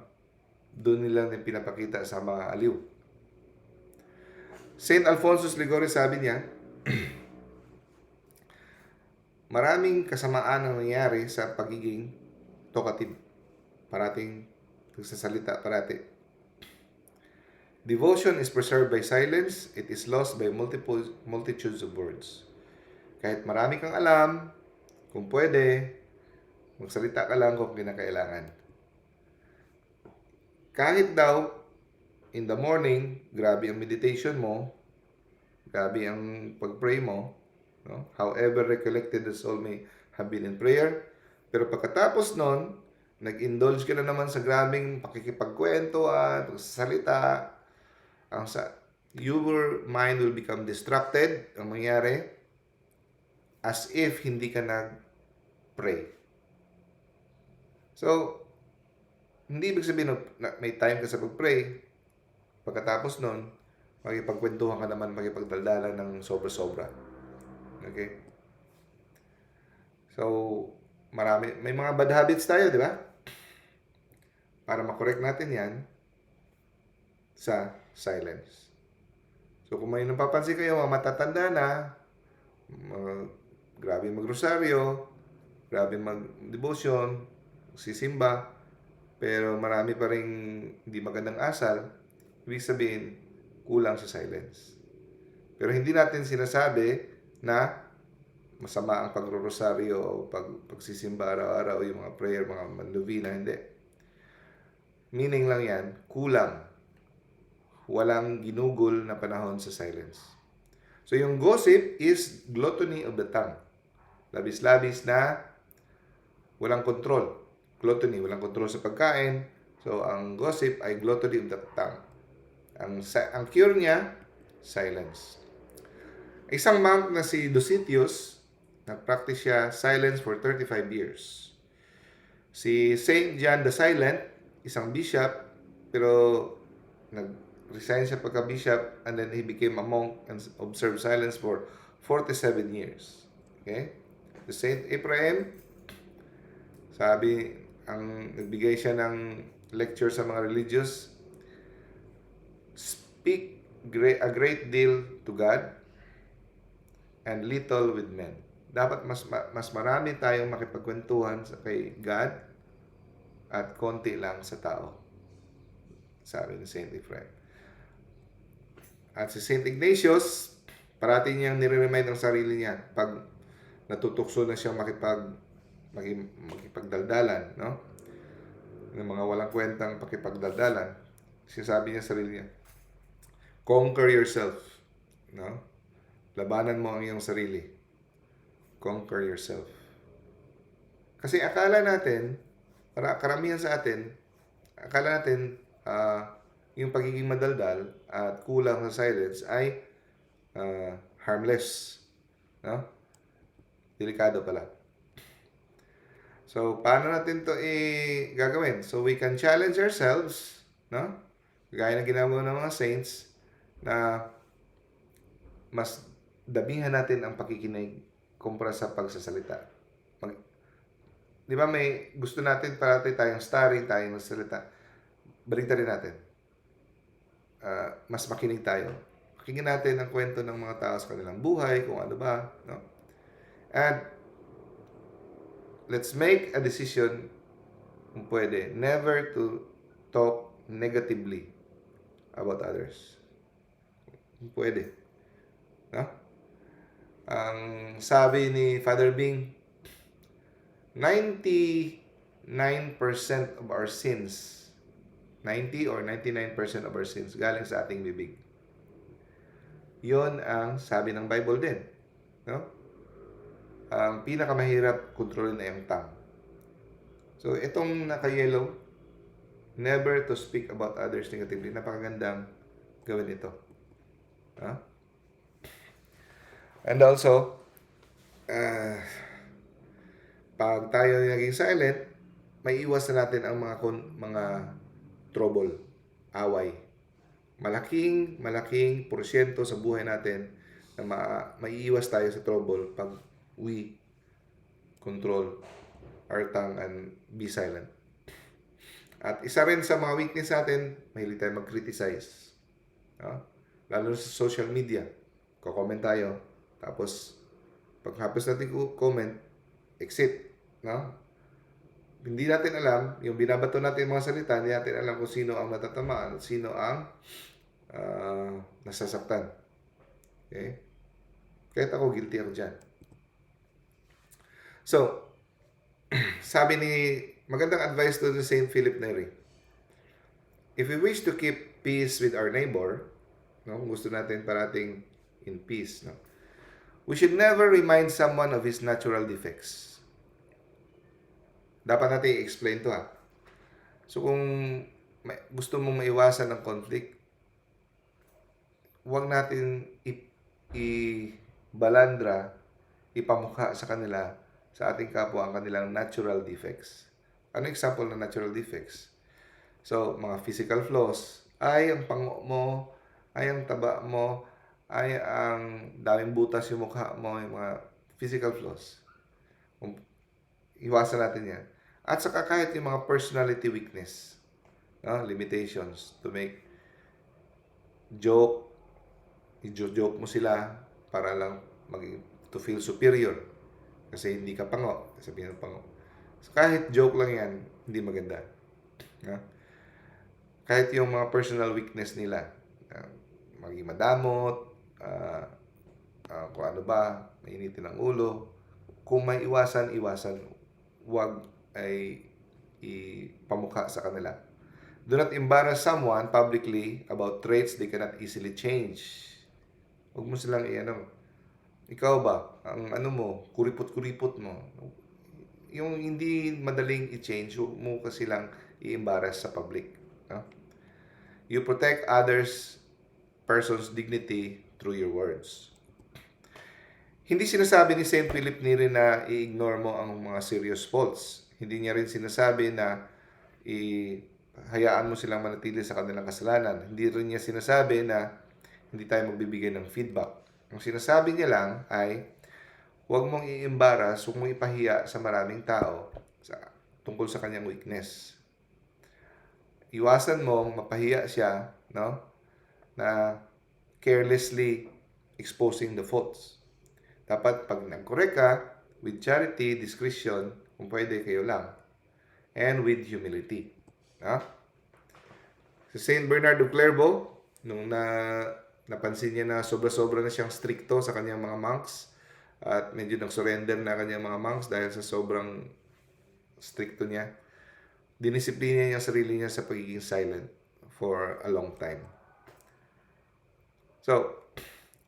Doon nila yung pinapakita sa mga aliw. St. Alfonso Liguori sabi niya, maraming kasamaan ang nangyayari sa pagiging talkative. Parating nagsasalita parati. Devotion is preserved by silence. It is lost by multitudes of words. Kahit marami kang alam, kung pwede, magsalita ka lang kung kinakailangan. Kahit daw, in the morning, grabe ang meditation mo, grabe ang pag-pray mo, no? However recollected the soul may have been in prayer, pero pagkatapos nun, nag-indulge ka na naman sa grabing pakikipagkwento at pagsasalita, your mind will become distracted. Ang mangyari, as if hindi ka nag-pray. So, hindi ibig sabihin na may time ka sa pag-pray. Pagkatapos nun, makipagkwentuhan ka naman, makipagdaldalan ng sobra-sobra. Okay? So, may mga bad habits tayo, di ba? Para makorek natin yan sa silence. So, kung may napapansin kayo, mga matatanda na, grabe mag-rosaryo, grabe mag-devotion, sisimba, pero marami pa rin hindi magandang asal, ibig sabihin, kulang sa silence. Pero hindi natin sinasabi na masama ang pagro-rosaryo o pagsisimba araw-araw, yung mga prayer, mga manluvina, hindi. Meaning lang yan, kulang. Walang ginugol na panahon sa silence. So yung gossip is gluttony of the tongue. Labis-labis na walang control. Gluttony, walang control sa pagkain. So ang gossip ay gluttony of the tongue. Ang cure niya, silence. Isang monk na si Dositius, nag-practice siya silence for 35 years. Si Saint John the Silent, isang bishop, pero nag-resign siya pagka-bishop and then he became a monk and observed silence for 47 years. Okay? The Saint Ephraim, nagbigay siya ng lecture sa mga religious, speak a great deal to God and little with men. Dapat mas marami tayong makipagkwentuhan kay God at konti lang sa tao. Sabi ni Saint Ephraim. At si Saint Ignatius, parati niyang nire-remind ang sarili niya pag natutukso na siya makipagdaldalan, no? Ng mga walang kwentang pakipagdaldalan, sinasabi niya sa sarili niya, conquer yourself, no? Labanan mo ang iyong sarili. Conquer yourself. Kasi akala natin, para karamihan sa atin, akala natin yung pagiging madaldal at kulang sa silence ay harmless, no? Delikado pala. So, paano natin to gagawin? So, we can challenge ourselves, no? Gaya na ginawa ng mga saints na mas damihan natin ang pakikinig kumpara sa pagsasalita. Di ba may gusto natin parati tayong starry, tayong salita. Balik rin natin. Mas makinig tayo. Pakinggan natin ang kwento ng mga tao sa kanilang buhay, kung ano ba. No? And let's make a decision, kung pwede, never to talk negatively about others. Kung pwede. No? Ang sabi ni Father Bing, 99% of our sins, 90 or 99% of our sins galing sa ating bibig. Yon ang sabi ng Bible din. No? Ang pinakamahirap kontrolin ay ang tongue. So, itong naka-yellow, never to speak about others negatively. Napakagandang gawin ito. Huh? And also, pag tayo naging silent, may iwas na natin ang mga trouble, away. Malaking porsyento sa buhay natin na maiiwas tayo sa trouble pag we control our tongue and be silent. At isa rin sa mga weakness natin, mahilig tayo mag-criticize. Lalo sa social media. Ko-comment tayo. Tapos, pagkapos natin comment, exit. No? Hindi natin alam, yung binabato natin mga salita, hindi natin alam kung sino ang natatamaan at sino ang nasasaktan. Okay? Kahit ako, guilty ako dyan. So, magandang advice to the Saint Philip Neri. If we wish to keep peace with our neighbor, no, kung gusto natin parating in peace, no, we should never remind someone of his natural defects. Dapat natin i-explain to, So, kung gusto mong maiwasan ng conflict, huwag natin ibalandra, ipamukha sa kanila, sa ating kapwa, ang kanilang natural defects. Ano example ng natural defects? So, mga physical flaws, ay ang pango mo, ay ang taba mo, ay ang daming butas yung mukha mo, yung mga physical flaws. Iwasan natin yan. At saka kahit yung mga personality weakness, limitations, to make joke, i-joke mo sila para lang to feel superior. Kasi hindi ka pango, sabihin ng pango. So, kahit joke lang yan, hindi maganda. Kahit yung mga personal weakness nila, maging madamot, kung ano ba, mainitin ang ulo. Kung may iwasan, huwag ay ipamukha sa kanila. Do not embarrass someone publicly about traits they cannot easily change. Huwag mo silang ikaw ba, ang mo, kuripot-kuripot mo. Yung hindi madaling i-change, huwag mo kasi lang i-embarrass sa public. You protect others' person's dignity through your words. Hindi sinasabi ni St. Philip Neri na i-ignore mo ang mga serious faults. Hindi niya rin sinasabi na hayaan mo silang manatili sa kanilang kasalanan. Hindi rin niya sinasabi na hindi tayo magbibigay ng feedback. Ang sinasabi niya lang ay, huwag mong i-embarrass, huwag mong ipahiya sa maraming tao tungkol sa kanyang weakness. Iwasan mong mapahiya siya, na carelessly exposing the faults. Dapat pag nag-correct ka, with charity, discretion, kung pwede kayo lang, and with humility. Si Saint Bernard of Clairvaux, nung napansin niya na sobra-sobra na siyang stricto sa kanyang mga monks, at medyo nag-surrender na kanyang mga monks dahil sa sobrang stricto niya, dinisiplina niya ang sarili niya sa pagiging silent for a long time. So,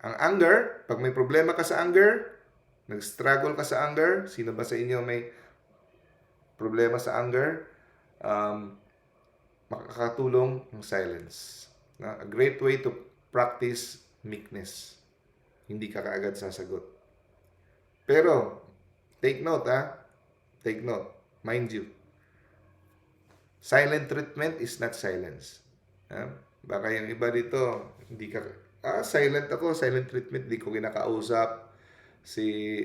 ang anger, pag may problema ka sa anger, nag-struggle ka sa anger, sino ba sa inyo may problema sa anger? Makakatulong ang silence. A great way to practice meekness. Hindi ka kaagad sasagot. Pero, take note, Take note. Mind you. Silent treatment is not silence. Baka yung iba dito, hindi ka, silent ako, silent treatment, hindi ko kinakausap si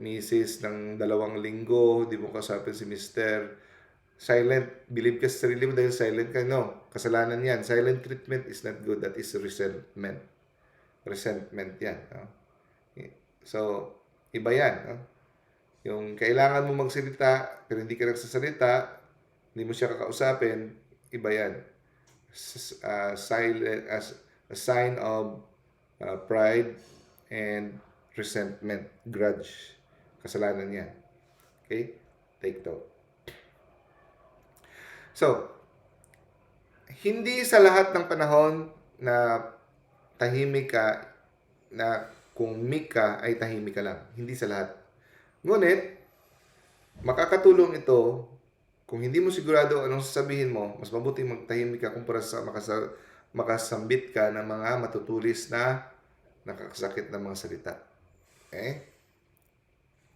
Mrs. ng 2 linggo, hindi mo kausapin si Mr. Silent, believe ka sa sarili mo dahil silent ka, no, kasalanan yan. Silent treatment is not good, that is resentment. Resentment yan. So, iba yan. Yung kailangan mo magsalita, pero hindi ka nagsasalita, hindi mo siya kakausapin, iba yan. Silent as a sign of pride and resentment, grudge. Kasalanan yan. Okay? Take note. So, hindi sa lahat ng panahon na tahimik ka, na kung meek ka, ay tahimik ka lang. Hindi sa lahat. Ngunit, makakatulong ito kung hindi mo sigurado anong sasabihin mo, mas mabuting magtahimik ka kumpara sa makasambit ka ng mga matutulis na nakakasakit na mga salita. Okay?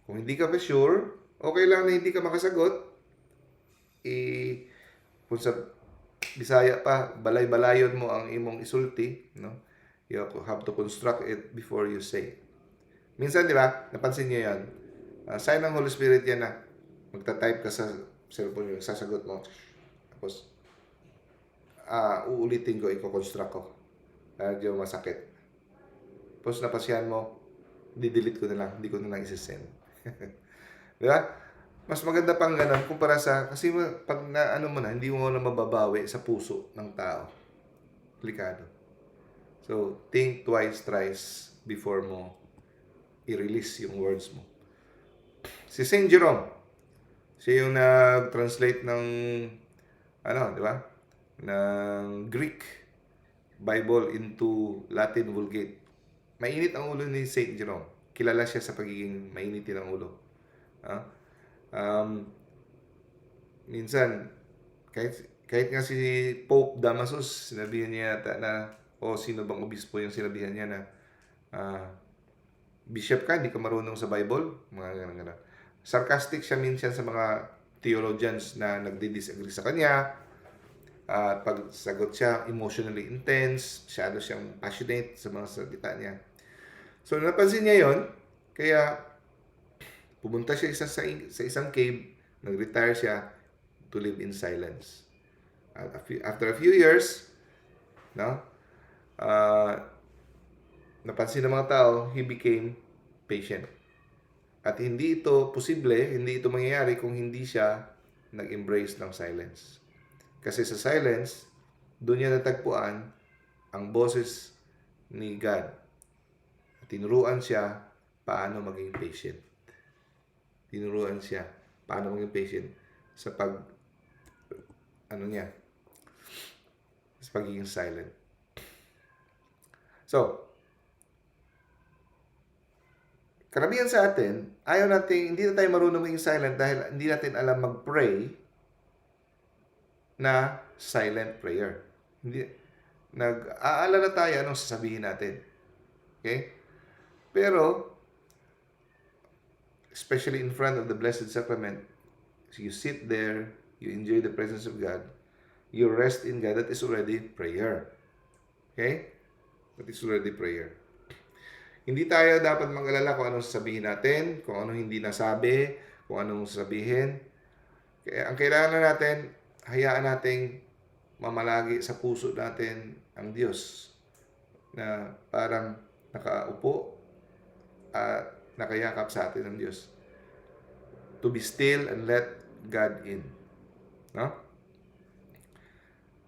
Kung hindi ka pa sure, okay lang na hindi ka makasagot. Kung sa Bisaya pa, balay-balayon mo ang imong isulti, you have to construct it before you say. Minsan, di ba, napansin niyo yan, sign ng Holy Spirit yan na magta-type ka sa cellphone yung sasagot mo. Tapos, uulitin ko, i-construct ko. Medyo masakit. Tapos napasyan mo, di-delete ko na lang, hindi ko na lang isi-send. Di ba? Mas maganda pang ganun kumpara sa, kasi pag mo na, hindi mo na mababawi sa puso ng tao. Delikado. So, think twice, thrice before mo i-release yung words mo. Si Saint Jerome, siya yung nag-translate ng, di ba? Ng Greek Bible into Latin Vulgate. Mainit ang ulo ni Saint Jerome. Kilala siya sa pagiging mainitin ang ulo. Minsan, kahit nga si Pope Damasus, sinabihan niya yata na O sino bang obispo yung sinabihan niya na, bishop ka, hindi ka marunong sa Bible? Mga ganun. Sarcastic siya minsan sa mga theologians na nagdi-disagree sa kanya. At pag sagot siya, emotionally intense, masyado siyang passionate sa mga salita niya. So, napansin niya yon, kaya pumunta siya sa isang cave, nag-retire siya to live in silence. At after a few years, no, napansin ng mga tao, he became patient. At hindi ito posible, hindi ito mangyayari kung hindi siya nag-embrace ng silence. Kasi sa silence, doon niya natagpuan ang boses ni God. Tinuruan siya paano maging patient. Tinuruan siya paano maging patient sa sa pagiging silent. So, karamihan sa atin, hindi na tayo marunong maging silent dahil hindi natin alam mag-pray na silent prayer. Nag-aalala tayo anong sasabihin natin. Okay? Pero, especially in front of the Blessed Sacrament, you sit there, you enjoy the presence of God, you rest in God, that is already prayer. Okay? That is already prayer. Hindi tayo dapat mag-alala kung anong sasabihin natin, kung anong hindi nasabi, kung anong sasabihin. Kaya ang kailangan natin, hayaan nating mamalagi sa puso natin ang Diyos na parang nakaupo at nakayakap sa atin ng Diyos. To be still and let God in. No?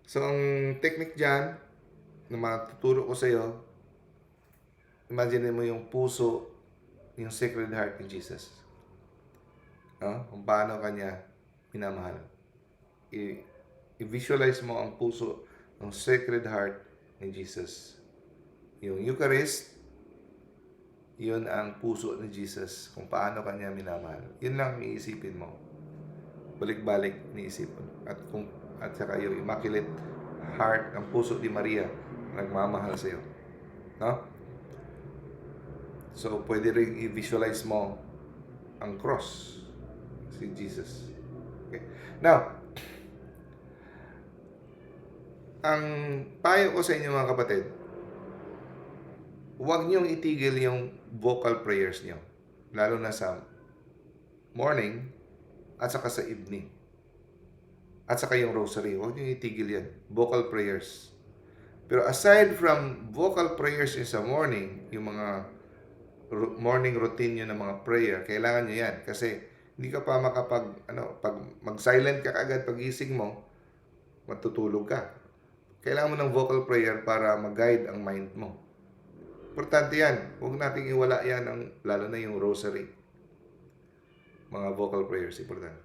So, ang technique dyan na matuturo ko sa iyo, imagine mo yung puso, yung Sacred Heart ni Jesus. No? Kung paano kanya minamahal. I-visualize mo ang puso ng Sacred Heart ni Jesus. Yung Eucharist, yun ang puso ni Jesus, kung paano kanya minamahal. Yun lang iisipin mo. Balik-balik niisip mo. At saka yung Immaculate Heart, ang puso ni Maria, nagmamahal sa iyo. No? So, pwede rin i-visualize mo ang cross, si Jesus. Okay. Now, ang payo ko sa inyo mga kapatid, huwag niyong itigil yung vocal prayers niyo. Lalo na sa morning at saka sa evening. At saka yung rosary. Huwag niyong itigil yan. Vocal prayers. Pero aside from vocal prayers in sa morning, yung mga morning routine nyo ng mga prayer, kailangan nyo yan. Kasi hindi ka pa pag mag-silent ka agad pagising mo, matutulog ka. Kailangan mo ng vocal prayer para mag-guide ang mind mo. Importante yan. Huwag nating iwala yan, lalo na yung rosary. Mga vocal prayers, importante.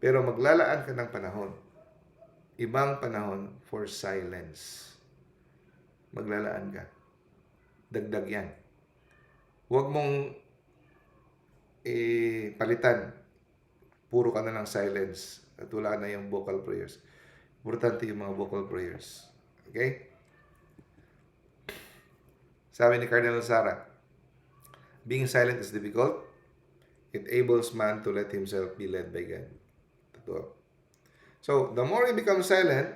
Pero maglalaan ka ng panahon. Ibang panahon for silence. Maglalaan ka. Dagdag yan. Huwag mong palitan. Puro ka na ng silence. At wala na yung vocal prayers. Importante yung mga vocal prayers. Okay? Sabi ni Cardinal Sarah, being silent is difficult. It enables man to let himself be led by God. Totoo. So, the more he becomes silent,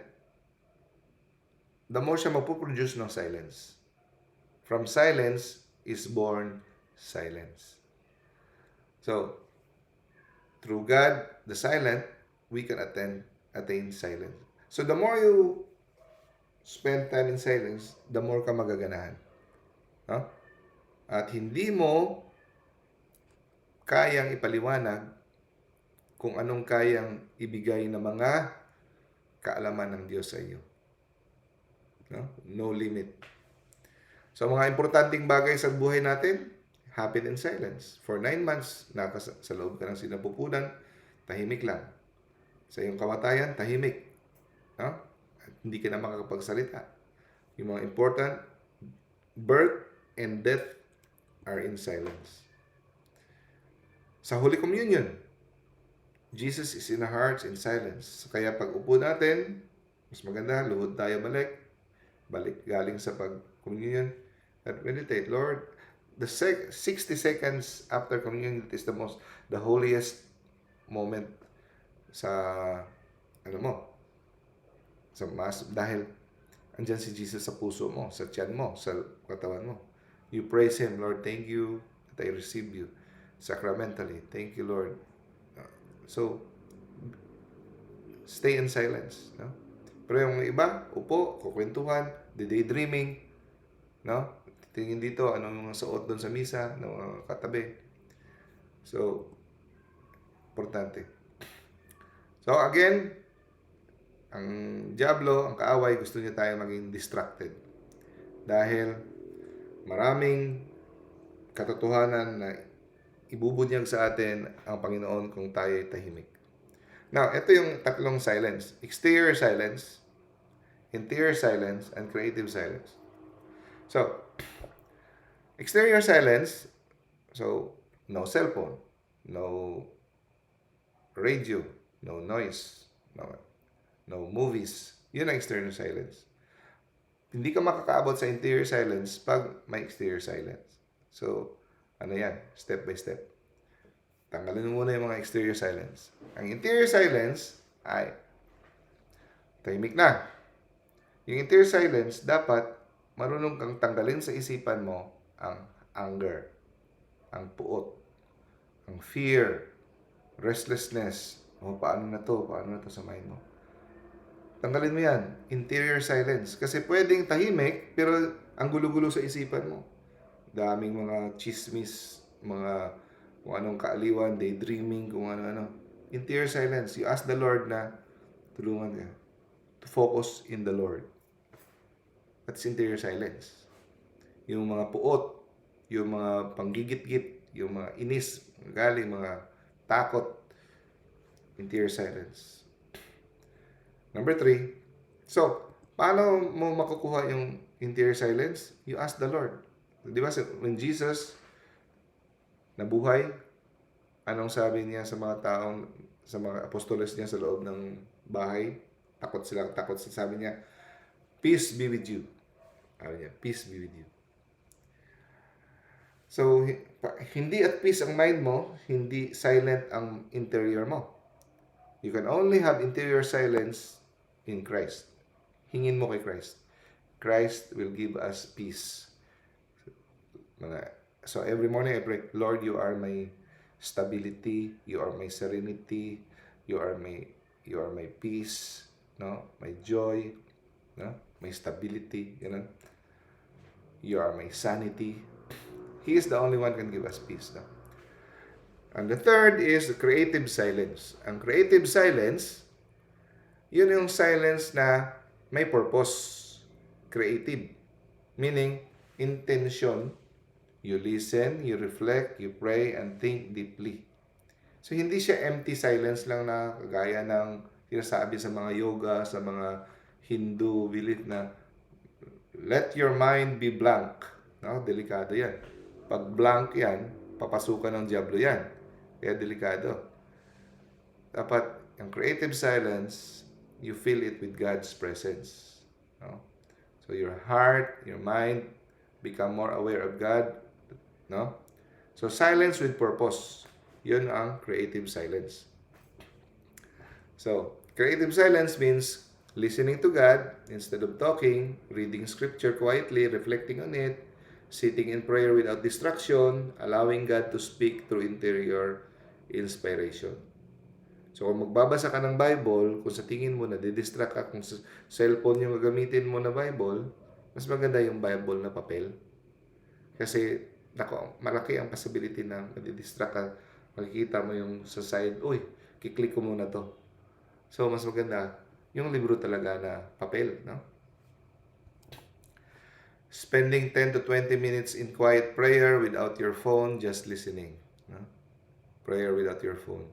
the more siya magpuproduce ng silence. From silence is born silence. So, through God, the silent, we can attain silence. So, the more you spend time in silence, the more ka magaganahan. No? At hindi mo kayang ipaliwanag kung anong kayang ibigay na mga kaalaman ng Diyos sa iyo. No? No limit. So, mga importanteng bagay sa buhay natin, happy in silence. For 9 months, sa loob ka ng sinapupunan, tahimik lang. Sa iyong kamatayan, tahimik. No? At hindi ka na makakapagsalita. Yung mga important, birth and death are in silence. Sa Holy Communion, Jesus is in our hearts in silence. Kaya pag upo natin, mas maganda, luhod tayo balik. galing sa pag-communion, at meditate, Lord, the 60 seconds after communion is the holiest moment sa, sa Mass, dahil andyan si Jesus sa puso mo, sa tiyan mo, sa katawan mo. You praise Him, Lord, thank you that I receive you sacramentally. Thank you, Lord. So, stay in silence. No? Pero yung iba, upo, kukwentuhan, daydreaming, no? Tingin dito, anong mga suot doon sa misa, ng mga katabi. So, importante. So, again, ang Diablo, ang kaaway, gusto niya tayo maging distracted. Dahil maraming katotohanan na ibubunyag sa atin ang Panginoon kung tayo ay tahimik. Now, ito yung tatlong silence. Exterior silence, interior silence, and creative silence. So, exterior silence, so no cellphone, no radio, no noise, no movies. Yun ang exterior silence. Hindi ka makakaabot sa interior silence pag may exterior silence. So, ano yan? Step by step. Tanggalin mo muna yung mga exterior silence. Ang interior silence ay tahimik na. Yung interior silence, dapat marunong kang tanggalin sa isipan mo ang anger, ang puot, ang fear, restlessness. O, paano na to sa mind mo? Tanggalin mo yan. Interior silence. Kasi pwedeng tahimik, pero ang gulo-gulo sa isipan mo. Daming mga chismis, mga kung anong kaaliwan, daydreaming, kung ano-ano. Interior silence. You ask the Lord na tulungan ka to focus in the Lord. That's interior silence. Yung mga puot, yung mga panggigit-git, yung mga inis, galing, mga takot, interior silence. Number 3, so, paano mo makukuha yung interior silence? You ask the Lord. Di ba, when Jesus nabuhay, anong sabi niya sa mga taong, sa mga apostoles niya sa loob ng bahay? Takot sila. Sabi niya, peace be with you. Sabi niya, peace be with you. So, hindi at peace ang mind mo, hindi silent ang interior mo. You can only have interior silence in Christ. Hingin mo kay Christ. Christ will give us peace. So every morning I pray, Lord, you are my stability, you are my serenity, you are my peace, no? My joy, no? My stability, you know? You are my sanity. He is the only one who can give us peace, no? And the third is creative silence. Ang creative silence, yun yung silence na may purpose. Creative. Meaning, intention. You listen, you reflect, you pray, and think deeply. So, hindi siya empty silence lang na kagaya ng sinasabi sa mga yoga, sa mga Hindu belief na let your mind be blank. No? Delikado yan. Pag blank yan, papasukan ng Diablo yan. Kaya delikado. Dapat, ang creative silence, you fill it with God's presence. No? So, your heart, your mind, become more aware of God. No? So, silence with purpose. Yun ang creative silence. So, creative silence means listening to God instead of talking, reading scripture quietly, reflecting on it, sitting in prayer without distraction, allowing God to speak through interior inspiration. So, kung magbabasa ka ng Bible, kung sa tingin mo na didistract ka, kung sa cellphone yung gagamitin mo na Bible, mas maganda yung Bible na papel. Kasi, malaki ang possibility na madidistract ka. Makikita mo yung sa side, uy, kiklik ko muna to. So, mas maganda yung libro talaga na papel, no? Spending 10 to 20 minutes in quiet prayer without your phone, just listening. No? Prayer without your phone.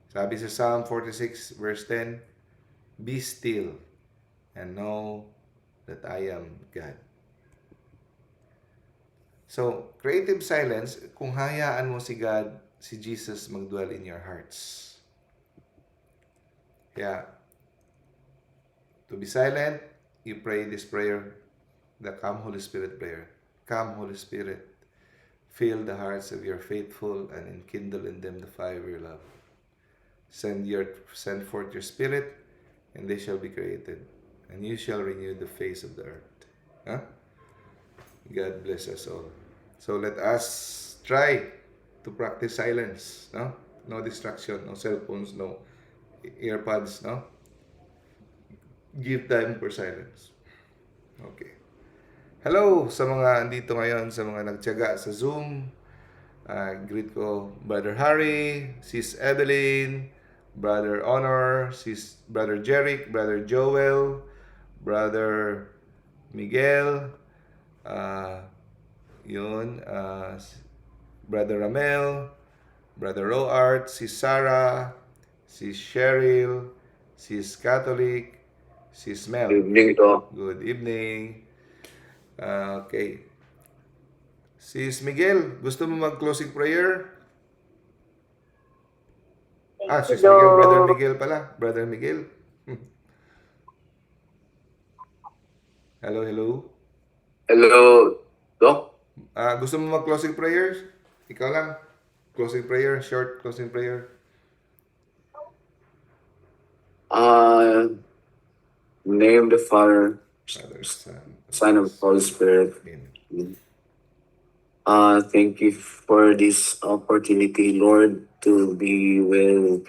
Sabi sa Psalm 46 verse 10, be still and know that I am God. So, creative silence, kung hayaan mo si God, si Jesus magdwell in your hearts. Kaya, to be silent, you pray this prayer, the Come Holy Spirit prayer. Come, Holy Spirit, fill the hearts of your faithful and enkindle in them the fire of your love. Send forth your Spirit, and they shall be created, and you shall renew the face of the earth. Huh? God bless us all. So let us try to practice silence. No? No distraction, no cell phones, no earpods. No? Give time for silence. Okay. Hello sa mga andito ngayon, sa mga nagtiyaga sa Zoom. Greet ko Brother Harry, Sis Evelyn, Brother Honor, Brother Jeric, Brother Joel, Brother Miguel, Brother Ramel, Brother Roart, Sis Sarah, Sis Cheryl, Sis Catholic, Sis Mel. Good evening to. Good evening. Okay. Sis Miguel, gusto mo mag-closing prayer? Sis Miguel, Brother Miguel pala. Brother Miguel. Hello, hello. Hello, Doc. Gusto mo mag-closing prayers? Ikaw lang. Closing prayer, short closing prayer. Name the Father, Father, Son of the Holy Spirit. Amen. Thank you for this opportunity, Lord, to be with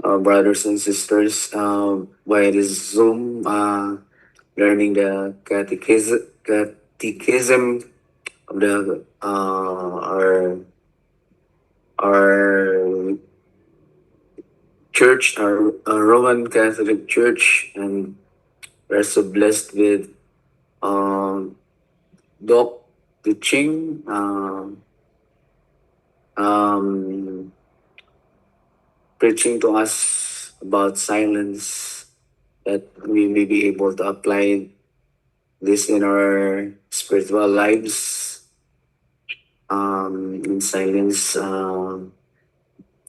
brothers and sisters via this Zoom, learning the catechism of the our church, our Roman Catholic Church, and we're so blessed with Doc teaching, preaching to us about silence, that we may be able to apply this in our spiritual lives. In silence,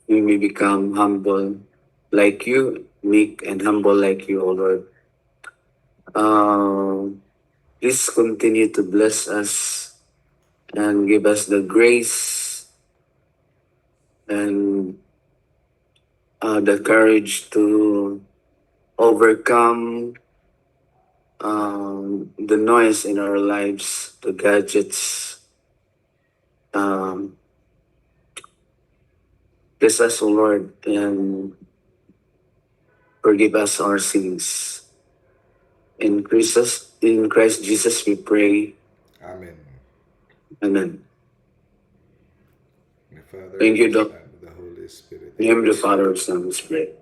we may become humble like you, meek and humble like you, O Lord. Please continue to bless us and give us the grace and the courage to overcome the noise in our lives, the gadgets. Bless us, O Lord, and forgive us our sins. In Christ Jesus we pray. Amen. Amen. The Father, Thank you, the Doc. Son, the Holy Spirit. Name the Father, Son, and Spirit.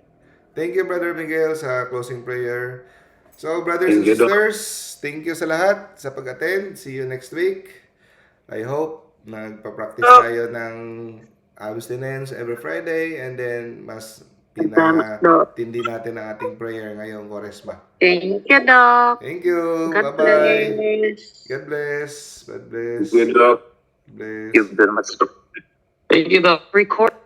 Thank you, Brother Miguel, sa closing prayer. So, brothers Thank and you, Doc. sisters, thank you sa lahat sa pag-attend. See you next week. I hope nagpa-practice tayo ng abstinence every Friday, and then mas pinatindi natin ang ating prayer ngayong Quaresma. Thank you, Doc. Thank you. God Bye-bye. bless. God bless. God bless. Good luck. Bless. Thank you very much. Thank you, Doc. Record.